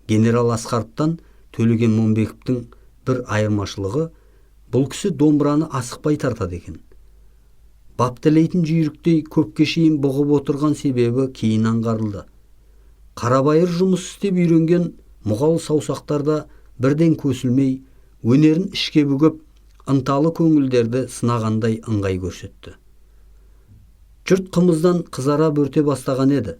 Генерал Асқаровтан Төлеген Момбековтің бір айырмашылығы, бұл кісі домбыраны асықпай тартады екен. Бап тілейтін жүйріктей көпке шейін бұғып отырған себебі кейін аңғарылды. Қарабайыр жұмыс істеп үйренген мұғал саусақтарда бірден көсілмей, өнерін ішке бүгіп, ынталы көңілдерді сынағандай ыңғай көрсетті. Жұрт қымыздан қызара бөрте бастаған еді.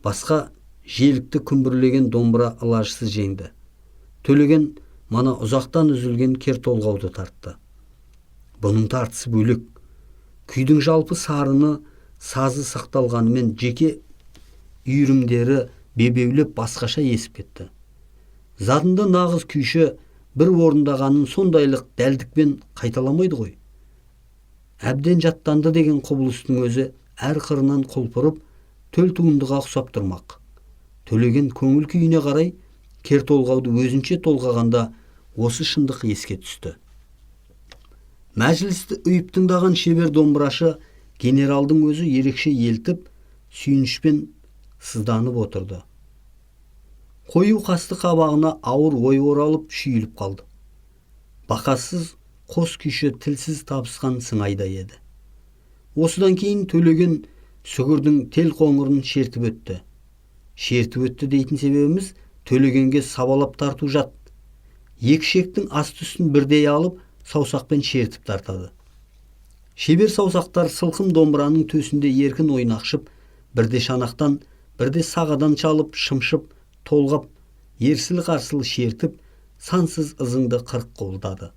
Басқа желікті күмбірлеген домбыра ылажсыз жеңді. Төлеген мана ұзақтан үзілген кертолғауды тартты. Бұның тартысы бөлек. Күйдің жалпы сарыны, сазы сақталғанымен жеке үйірімдері бебеулеп басқаша есіп кетті. Задында нағыз күйші бір орындағанын сондайлық дәлдікпен қайталамайды ғой. Әбден жаттанды деген құбылыстың өзі әр қырынан құлпырып, төл туындыға ұқсап тұрмақ. Төлеген көңіл күйіне қарай кертолғауды өзінше толғағанда осы шындық еске түсті. Мәжілісті үйіп тыңдаған шебер домбырашы генералдың өзі ерекше елтіп, сүйінішпен сызданып отырды. Қою қасты қабағына ауыр ой оралып шүйіліп қалды. Бақасыз қос күйші тілсіз табысқан сыңайда еді. Осыдан кейін Төлеген Сүгірдің тел қоңырын шертіп өтті. Шертіп өтті дейтін себебіміз, Төлегенге сабалап тарту жат. Екі шектің асты үстін бірдей алып, саусақпен шертіп тартады. Шебер саусақтар сылқым домбыраның төсінде еркін ойнақшып, бірде шанақтан, бірде сағадан шалып, шымшып, толғап, ерсілі-қарсылы шертіп, сансыз ызыңды қырық қолдады.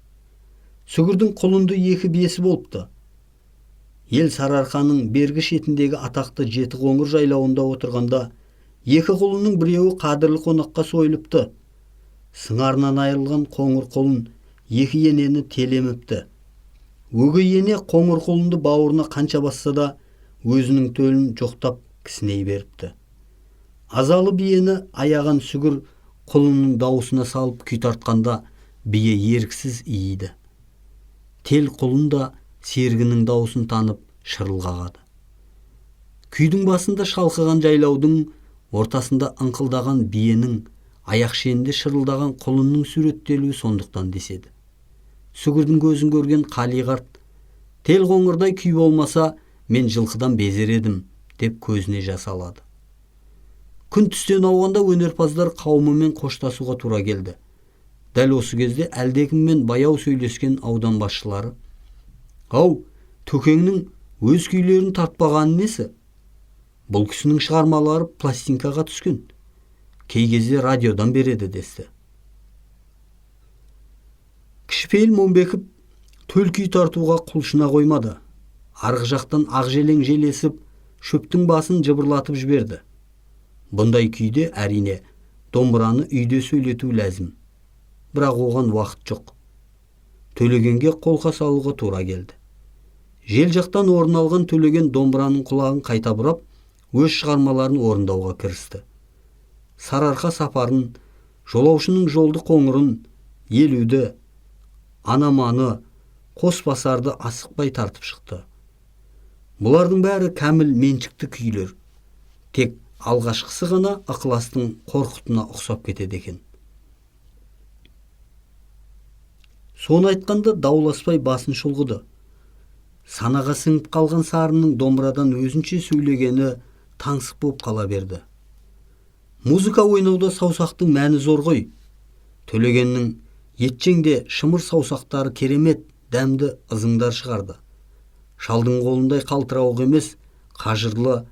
Сүгірдің құлынды екі биесі болыпты. Ел Сарыарқаның бергі шетіндегі атақты жеті қоңыр жайлауында отырғанда, екі құлынның біреуі қадірлі қонаққа сойылыпты. Сыңарынан айырылған қоңыр құлын екі енені телеміпті. Өгей ене қоңыр құлынды бауырына қанша басса да, өзінің төлін жоқтап кісіней беріпті. Азалы биені аяған Сүгір құлынның дауысына салып күй тартқанда, бие еріксіз ииді. Тел құлын да серігінің дауысын танып шырыл қағады. Күйдің басында шалқыған жайлаудың, ортасында ыңқылдаған биенің, аяқ шенінде шырылдаған құлынның суреттелуі сондықтан деседі. Сүгірдің көзін көрген Қали қарт, тел қоңырдай күй болмаса, мен жылқыдан безер едім, деп көзіне жас алады. Күн түстен ауғанда өнерпаздар қауымымен қоштасуға тура келді. Дәл осы кезде әлдекіммен баяу сөйлескен аудан басшылары, «Ау, Төкеңнің өз күйлерін тартпағаны несі? Бұл кісінің шығармалары пластинкаға түскен. Кей кезде радиодан береді», десті. Кішіпейіл Момбеков төл күй тартуға құлшына қоймады. Арғы жақтан ақжелең желесіп, шөптің басын жыбырлатып жіберді. Бұндай күйде, әрине, домбыраны үйде сөйлету ләзім. Бірақ оған уақыт жоқ. Төлегенге қолқа салуға тура келді. Жел жақтан орын алған Төлеген домбыраның құлағын қайта бұрап, өз шығармаларын орындауға кірісті. Сарыарқа сапарын, жолаушының жолды қоңырын, елуді, анаманы, қос басарды асықпай тартып шықты. Бұлардың бәрі кәміл меншікті күйлер. Тек алғашқысы ғана ықыластың Қорқытына ұқсап кетеді екен. Соны айтқанда дауласпай басын шұлғыды. Санаға сіңіп қалған сарынның домбырадан өзінше сөйлегені таңсық болып қала берді. Музыка ойнауда саусақтың мәні зор ғой. Төлегеннің етжең де шымыр саусақтары керемет дәмді ызыңдар шығарды. Шалдың қолындай қалтырауық емес, қажырлы,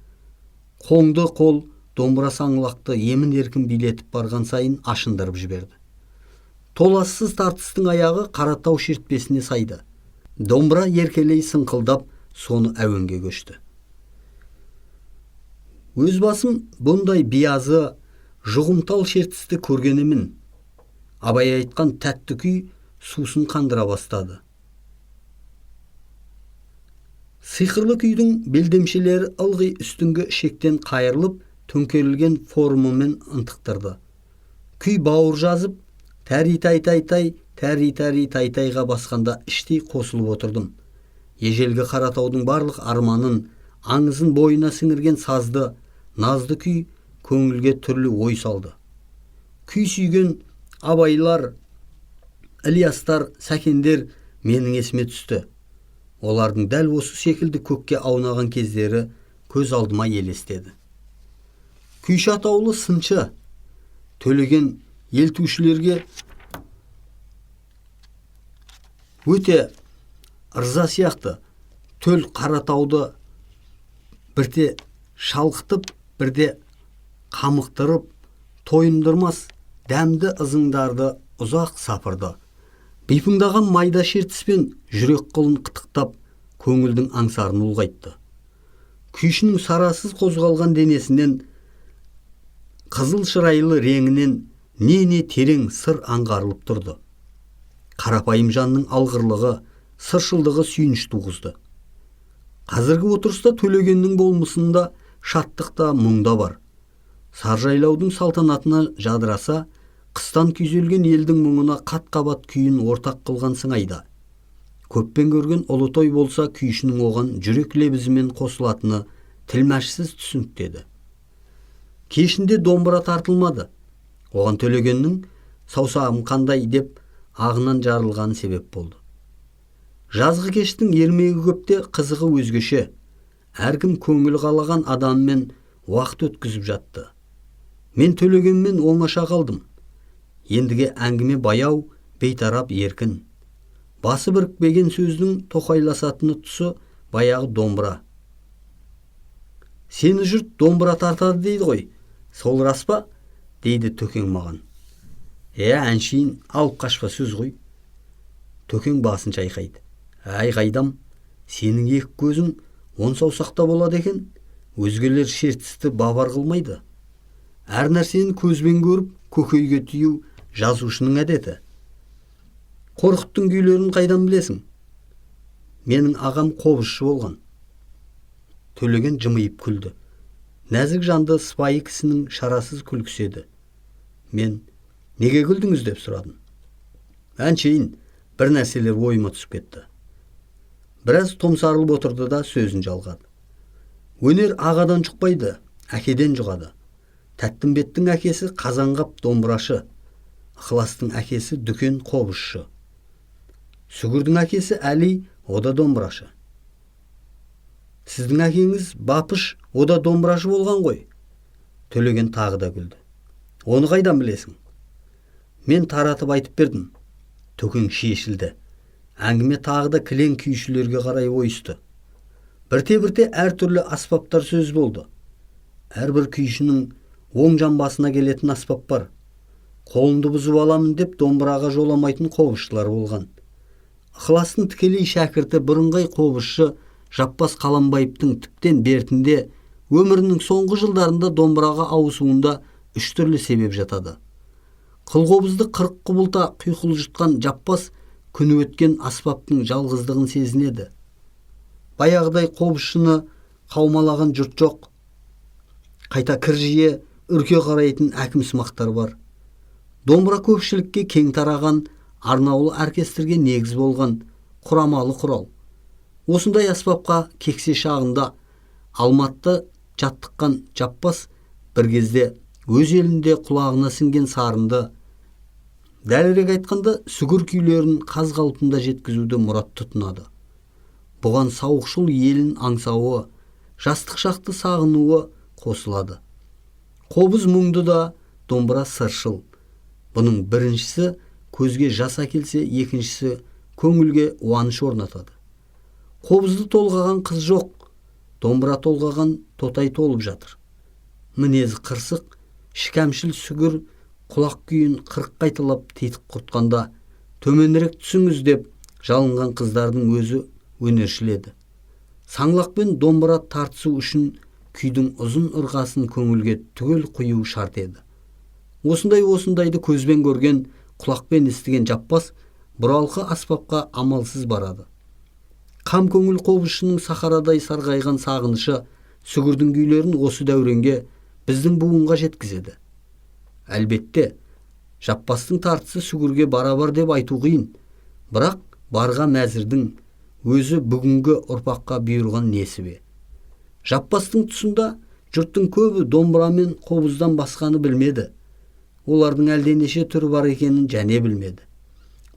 қоңды қол домбыра саңлақты емін еркін билетіп барған сайын ашындырып жіберді. Толассыз тартыстың аяғы Қаратау шертпесіне сайды. Домбыра еркелей сыңқылдап, соны әуенге көшті. Өз басым бұндай биязы, жұғымтал шертісті көргенімін. Абай айтқан тәтті күй сусын қандыра бастады. Сиқырлы күйдің белдемшелері ылғи үстіңгі ішектен қайырылып, төңкерілген формымен ынтықтырды. Күй бауыр жазып, тәри тай тай тай, тәри тәри тай тайға басқанда іштей қосылып отырдым. Ежелгі Қаратаудың барлық арманын, аңызын бойына сіңірген сазды, назды күй көңілге түрлі ой салды. Күй сүйген Абайлар, Ілиястар, Сәкендер менің есіме түсті. Олардың дәл осы секілді көкке аунаған кездері көз алдыма елестеді. Күйші атаулы сыншы Төлеген елтушілерге өте ырза сияқты. Төл Қаратауды бірте шалқытып, бірде қамықтырып, тойындырмас дәмді ызыңдарды ұзақ сапырды. Бипыңдаған майда шертіспен жүрек қылын қытықтап, көңілдің аңсарын ұлғайтты. Күйшінің сарасыз қозғалған денесінен, қызыл шырайлы реңінен не-не терең сыр аңғарылып тұрды. Қарапайым жанның алғырлығы, сыршылдығы сүйініш туғызды. Қазіргі отырыста Төлегеннің болмысында шаттық та мұң да бар. Саржайлаудың салтанатына жадыраса, қыстан күйзелген елдің мұңына қат-қабат күйін ортақ қылған сыңайда. Көппен көрген ұлы той болса, күйшінің оған жүрек лебізімен қосылатыны тілмәшсіз түсініктеді. Кешінде домбыра тартылмады. Оған Төлегеннің саусағым қандай деп ағынан жарылған себеп болды. Жазғы кештің ермегі көпте, қызығы өзгеше. Әркім көңіл қалаған адаммен уақыт өткізіп жатты. Мен Төлегенмен оңаша қалдым. Ендіге әңгіме баяу, бейтарап, еркін. Басы бірікпеген сөздің тоқайласатыны тұсы баяғы домбыра. Сені жұрт домбыра тартады дейді ғой, сол рас па? Дейді Төкең маған. Әншейін алып қашпа сөз ғой. Төкең басын шайқайды. Әй қайдам, сенің екі көзің он саусақта болады екен, өзгелер шертісті бабар қылмайды. Әр нәрсені көзбен көріп, көкейге түю жазушының әдеті. Қорқыттың күйлерін қайдан білесің? Менің ағам қобызшы болған. Төлеген жымиып күлді. Нәзік жанды сыпайы кісінің шарасыз күлкісі еді. Мен неге күлдіңіз деп сұрадым. Әншейін бір нәрселер ойыма түсіп кетті. Біраз томсарылып отырды да сөзін жалғады. Өнер ағадан жұқпайды, әкеден жұғады. Тәттімбеттің әкесі Қазанғап домбырашы, Ықыластың әкесі Дүкен қобызшы. Сүгірдің әкесі Әли, о да домбырашы. Сіздің әкеңіз Бапыш, о да домбырашы болған ғой. Төлеген тағы да күлді. Оны қайдан білесің? Мен таратып айтып бердім. Төкең шешілді. Әңгіме тағы да кілең күйшілерге қарай ойысты. Бірте-бірте әртүрлі аспаптар сөз болды. Әрбір күйшінің оң жамбасына келетін аспап бар. Қолымды бұзып аламын деп домбыраға жоламайтын қобызшылар болған. Ықыластың тікелей шәкірті бұрынғай қобызшы Жаппас Қаламбаевтың тіптен бертінде өмірінің соңғы жылдарында домбыраға ауысуында үш түрлі себеп жатады. Қылқобызды 40 құбылта құйқылжытқан Жаппас күні өткен аспаптың жалғыздығын сезінеді. Баяғыдай қобызшыны қаумалаған жұрт жоқ. Қайта кіржие үрке қарайтын әкімсымақтар бар. Домбыра көпшілікке кең тараған, арнаулы оркестрге негіз болған құрамалы құрал. Осындай аспапқа кексе шағында Алматыда жаттыққан Жаппас бір кезде өз елінде құлағына сіңген сарынды, дәлірек айтқанда сүгір күйлерін қаз қалпында жеткізуді мұрат тұтынады. Бұған сауықшыл елін аңсауы, жастық шақты сағынуы қосылады. Қобыз мұңды да, домбыра сыршыл. Бұның біріншісі көзге жас әкелсе, екіншісі көңілге уаныш орнатады. Қобызды толғаған қыз жоқ, домбыра толғаған тотай толып жатыр. Мінезі қырсық, шікәмшіл сүгір құлақ күйін 40 қайталап титық құртқанда төменірек түсіңіз деп жалынған қыздардың өзі өнершіледі. Саңлақпен домбыра тартысу үшін күйдің ұзын ырғасын көңілге түгел құю шарт еді. Осындай-осындайды көзбен көрген, құлақпен естіген Жаппас бұралқы аспапқа амалсыз барады. Қам көңіл қобызшының сахарадай сарғайған сағынышы сүгірдің күйлерін осы дәуренге, біздің буынға жеткізеді. Әлбетте, Жаппастың тартысы сүгірге барабар деп айту қиын, бірақ барға мәзірдің өзі бүгінгі ұрпаққа бұйырған несібе. Жаппастың тұсында жұрттың көбі домбыра мен қобыздан басқаны білмеді. Олардың әлденеше түрі бар екенін және білмеді.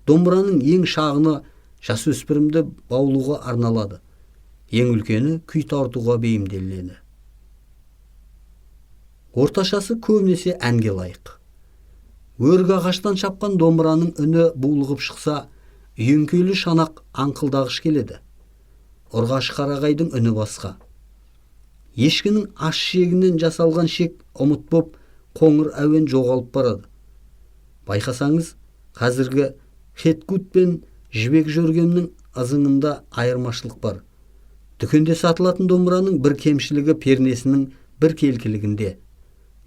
Домбыраның ең шағыны жасөспірімді баулуға арналады. Ең үлкені күй тартуға бейімделеді. Орташасы көбінесе әнге лайық. Өрік ағаштан шапқан домбыраның үні булығып шықса, үйеңкелі шанақ аңқылдағыш келеді. Ұрғашы қарағайдың үні басқа. Ешкінің аш шегінен жасалған шек ұмыт боп, қоңыр әуен жоғалып барады. Байқасаңыз, қазіргі хеткут пен жібек жөргемнің ызыңында айырмашылық бар. Дүкенде сатылатын домбыраның бір кемшілігі пернесінің бір келкілігінде.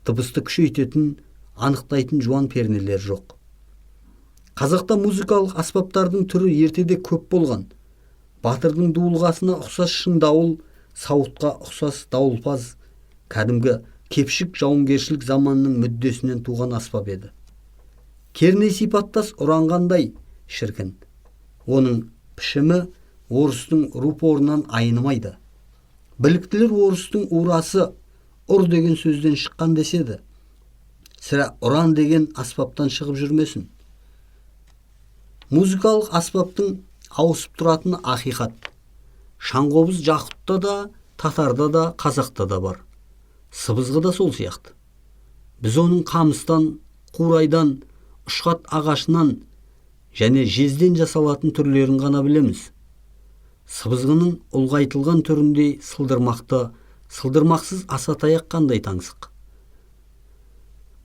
Дыбысты күшейтетін, анықтайтын жуан пернелер жоқ. Қазақта музыкалық аспаптардың түрі ертеде көп болған. Батырдың дуылғасына ұқсас шыңдауыл, сауытқа ұқсас дауылпаз, кәдімгі кепшік жауынгершілік заманның мүддесінен туған аспап еді. Керней сипаттас ұранғандай шіркін. Оның пішімі орыстың рупорынан айнымайды. Біліктілер орыстың урасы ұр деген сөзден шыққан деседі. Сірә ұран деген аспаптан шығып жүрмесін. Музыкалық аспаптың ауысып тұратыны ақиқат. Шаңқобыз жақұтта да, татарда да, қазақта да бар. Сыбызғы да сол сияқты. Біз оның қамыстан, қурайдан, ұшқат ағашынан және жезден жасалатын түрлерін ғана білеміз. Сыбызғының ұлғайтылған түріндей сылдырмақты, сылдырмақсыз асатаяқ қандай таңсық.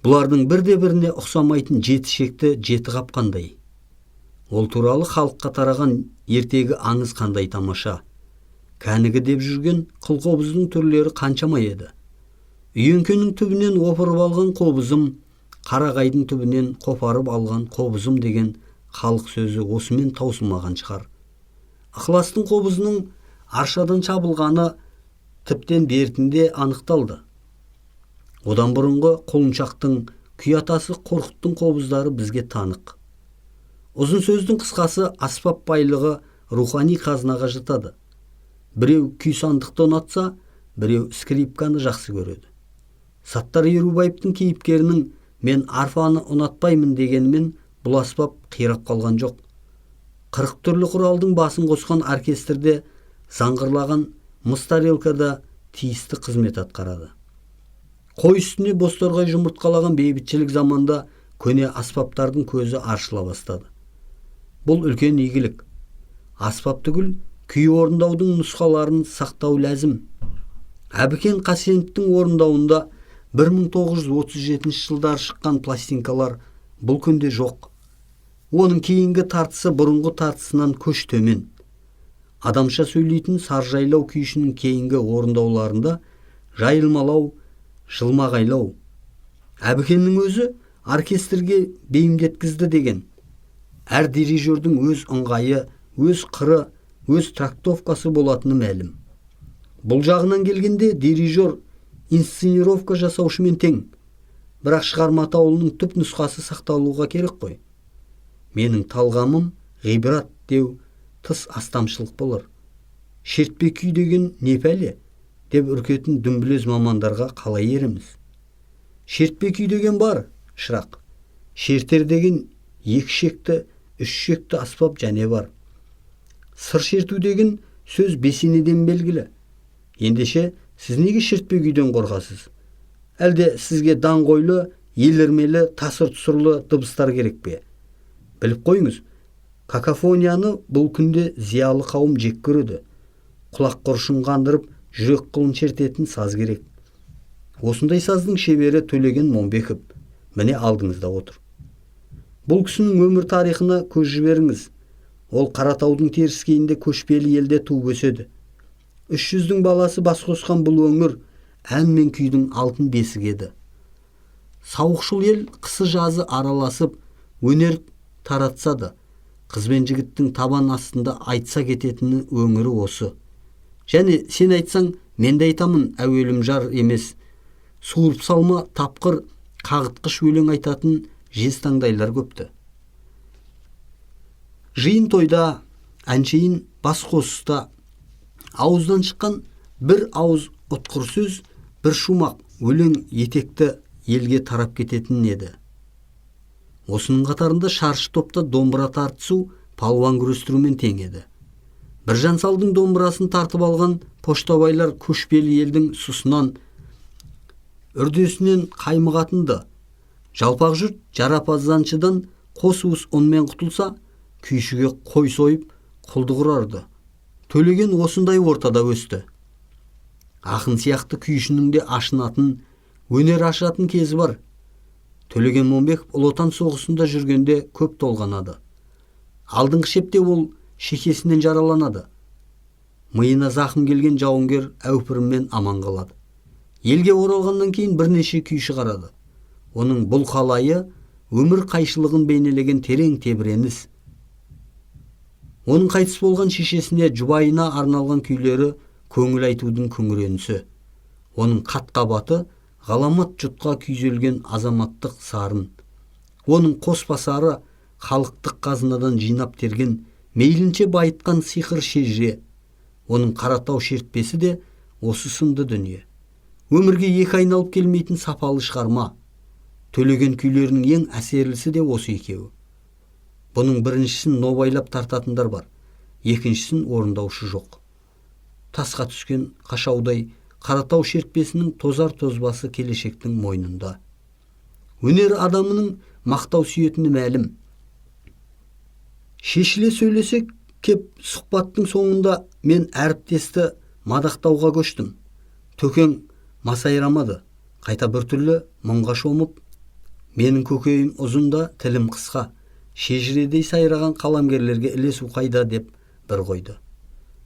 Бұлардың бірде-біріне ұқсамайтын жеті шекті жеті қап қандай. Ол туралы халыққа тараған ертегі аңыз қандай тамаша. Кәнігі деп жүрген қылқобыздың түрлері қаншама еді. Үйеңкенің түбінен опырып алған қобызым, қарағайдың түбінен қопарып алған қобызым деген халық сөзі осымен таусылмаған шығар. Ықыластың қобызының аршадан шабылғаны тіптен бертінде анықталды. Одан бұрынғы құлыншақтың, күй атасы Қорқыттың қобыздары бізге танық. Ұзын сөздің қысқасы, аспап байлығы рухани қазынаға жатады. Біреу күй сандықты ұнатса, біреу скрипканы жақсы көреді. Саттар Ерубаевтың кейіпкерінің мен арфаны ұнатпаймын дегенімен бұл аспап қирап қалған жоқ. 40 түрлі құралдың басын қосқан оркестрде заңғырлаған мыс тарелкада тиісті қызмет атқарады. Қой үстіне бозторғай жұмыртқалаған бейбітшілік заманда көне аспаптардың көзі аршыла бастады. Бұл үлкен игілік. Аспап түгіл, күй орындаудың нұсқаларын сақтау ләзім. Әбікен Қасеновтің орындауында 1937 жылдары шыққан пластинкалар бұл күнде жоқ. Оның кейінгі тартысы бұрынғы тартысынан көш төмен. Адамша сөйлейтін саржайлау күйшінің кейінгі орындауларында жайылмалау, жылмағайлау. Әбікеннің өзі оркестрге бейімдеткізді деген. Әр дирижердің өз ыңғайы, өз қыры, өз трактовкасы болатыны мәлім. Бұл жағынан келгенде дирижер инсценировка жасаушымен тең. Бірақ шығарма атаулының түп нұсқасы сақталуға керек қой. Менің талғамым ғибрат деу тыс астамшылық болар. Шертпе күй деген не пәле деп үркетін дүмбілез мамандарға қалай ереміз? Шертпе күй деген бар, шырақ. Шертер деген екі шекті, үш шекті аспап және бар. Сыр шерту деген сөз бесенеден белгілі. Ендеше, сіз неге шертпе күйден қорқасыз? Әлде сізге даңғойлы, елірмелі, тасыр-тұсырлы дыбыстар керек пе? Біліп қойыңыз, какофонияны бұл күнде зиялы қауым жек көреді. Құлақ құрышын қандырып, жүрек қылын шертетін саз керек. Осындай саздың шебері Төлеген Момбеков міне алдыңызда отыр. Бұл кісінің өмір тарихына көз жіберіңіз. Ол Қаратаудың теріскейінде көшпелі елде туып өседі. 300-дің баласы бас қосқан бұл өңір ән мен күйдің алтын бесігі еді. Сауықшыл ел қысы жазы араласып, өнер таратса да, қыз бен жігіттің табан астында айтса кететіні өңірі осы. Және сен айтсаң, мен де айтамын, әуелім жар емес. Суырып салма тапқыр, қағытқыш өлең айтатын жез таңдайлар көпті. Жиын тойда, әншейін бас қосыста ауыздан шыққан бір ауыз ұтқыр сөз, бір шумақ өлең етекті елге тарап кететін еді. Осының қатарында шаршы топта домбыра тартысу палуан күрестірумен тең еді. Біржан салдың домбырасын тартып алған поштабайлар көшпелі елдің сұсынан, үрдесінен қаймығатынды. Жалпақ жұрт жарапазаншыдан қос уыс ұнмен құтылса, күйшіге қой сойып, құлдық ұрарды. Төлеген осындай ортада өсті. Ақын сияқты күйшінің де ашынатын, өнер ашатын кезі бар. Төлеген Момбеков Ұлы Отан соғысында жүргенде көп толғанады. Алдыңғы шепте ол шекесінен жараланады. Миына зақым келген жауынгер әупіріммен аман қалады. Елге оралғаннан кейін бірнеше күй шығарады. Оның бұл қалайы өмір қайшылығын бейнелеген терең тебіреніс. Оның қайтыс болған шешесіне, жұбайына арналған күйлері көңіл айтудың күңіренісі. Оның қат-қабаты ғаламат жұтқа күйзелген азаматтық сарын. Оның қосбасары халықтық қазынадан жинап терген, мейлінше байытқан сиқыр шежіре. Оның Қаратау шертпесі де осы сынды дүние. Өмірге екі айналып келмейтін сапалы шығарма. Төлеген күйлерінің ең әсерлісі де осы екеуі. Бұның біріншісін нобайлап тартатындар бар, екіншісін орындаушы жоқ. Тасқа түскен қашаудай Қаратау шертпесінің тозар тозбасы келешектің мойнында. Өнер адамының мақтау сүйетіні мәлім. Шешіле сөйлесек кеп, сұхбаттың соңында мен әріптесті мадақтауға көштім. Төкең масайрамады, қайта біртүрлі мұңға шомып, менің көкейім ұзын да тілім қысқа, шежіредей сайраған қаламгерлерге ілесу қайда деп бір қойды.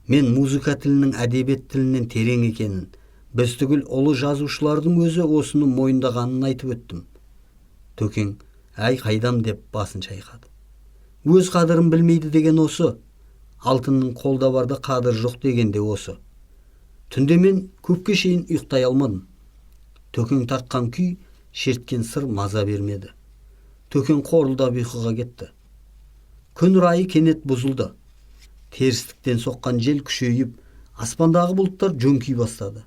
Мен музыка тілінің әдебиет тілінен терең екенін, біз түгіл ұлы жазушылардың өзі осыны мойындағанын айтып өттім. Төкең, әй қайдам деп басын шайқады. Өз қадірін білмейді деген осы, алтынның қолда барда қадірі жоқ деген де осы. Түнде мен көпке шейін ұйықтай алмадым. Төкең тартқан күй, шерткен сыр маза бермеді. Төкең қорылдап ұйқыға кетті. Күн райы кенет бұзылды. Терістіктен соққан жел күшейіп, аспандағы бұлттар жөңки бастады.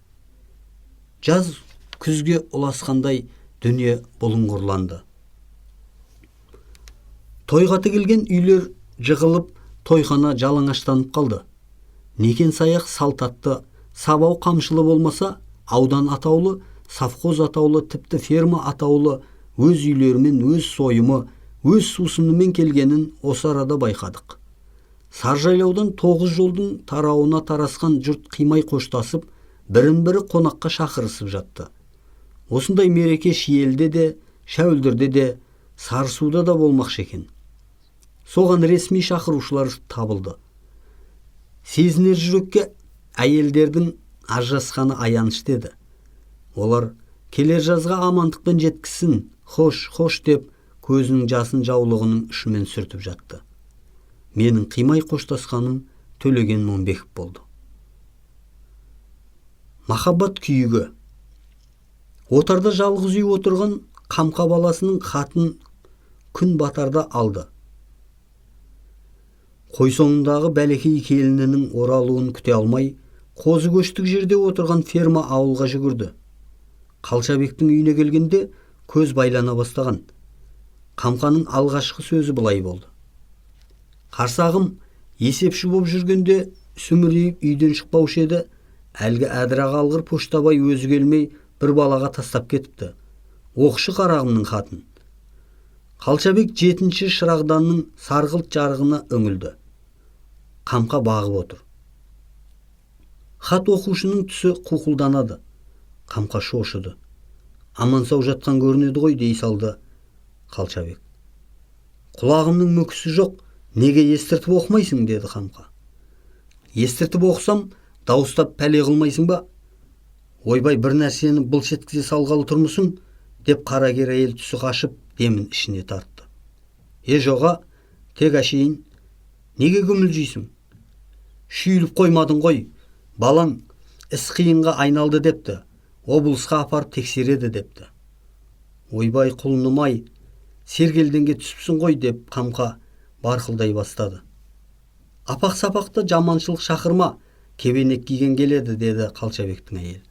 Жаз күзге ұласқандай дүние бұлыңғырланды. Тойға тігілген үйлер жығылып, тойхана жалаңаштанып қалды. Некен саяқ салт атты, сабау қамшылы болмаса, аудан атаулы, совхоз атаулы, тіпті ферма атаулы өз үйлерімен, өз сойымы, өз сусынымен келгенін осы арада байқадық. Саржайлаудан тоғыз жолдың тарауына тарасқан жұрт қимай қоштасып, бірін-бірі қонаққа шақырысып жатты. Осындай мереке Шиелде де, Шәуілдірде де, Сарысуда да болмақшы екен. Соған ресми шақырушылар табылды. Сезінер жүрекке әйелдердің ажырасқаны аяныш деді. Олар келер жазға амандықпен жеткізсін, хош, хош деп көзінің жасын жаулығының ұшымен сүртіп жатты. Менің қимай қоштасқаным Төлеген Момбеков болды. Махаббат күйігі. Отарда жалғыз үй отырған Қамқа баласының хатын күн батарда алды. Қой соңындағы бәлекей келінінің оралуын күте алмай, қозы көштік жерде отырған ферма ауылға жүгірді. Қалшабектің үйіне келгенде көз байлана бастаған. Қамқаның алғашқы сөзі былай болды. Қарсағым, есепші боп жүргенде сүмірейіп үйден шықпаушы еді, әлгі әдіра қалғыр поштабай өзі келмей бір балаға тастап кетіпті. Оқшы қарағымның хатын. Қалшабек жетінші шырағданның сарғылт жарығына үңілді. Қамқа бағып отыр. Хат оқушының түсі қуқылданады. Қамқа шошыды. Аман-сау жатқан көрінеді ғой дей салды Қалшабек. Құлағымның мүкісі жоқ, неге естіртіп оқымайсың деді Қамқа. Естіртіп оқысам, дауыстап пәле қылмайсың ба? Ойбай, бір нәрсені былш еткізе салғалы тұрмысың, деп қарагер әйел түсі қашып, демін ішіне тартты. Е жоға, тек әшейін, неге күмілжисің? Шүйіліп қоймадың ғой, балаң іс қиынға айналды депті, облысқа апарып тексереді депті. Ойбай, құлыным-ай, сергелдеңге түсіпсің ғой деп Қамқа барқылдай бастады. Апақ-сапақты жаманшылық шақырма, кебенек киген келеді деді Қалшабектің әйелі.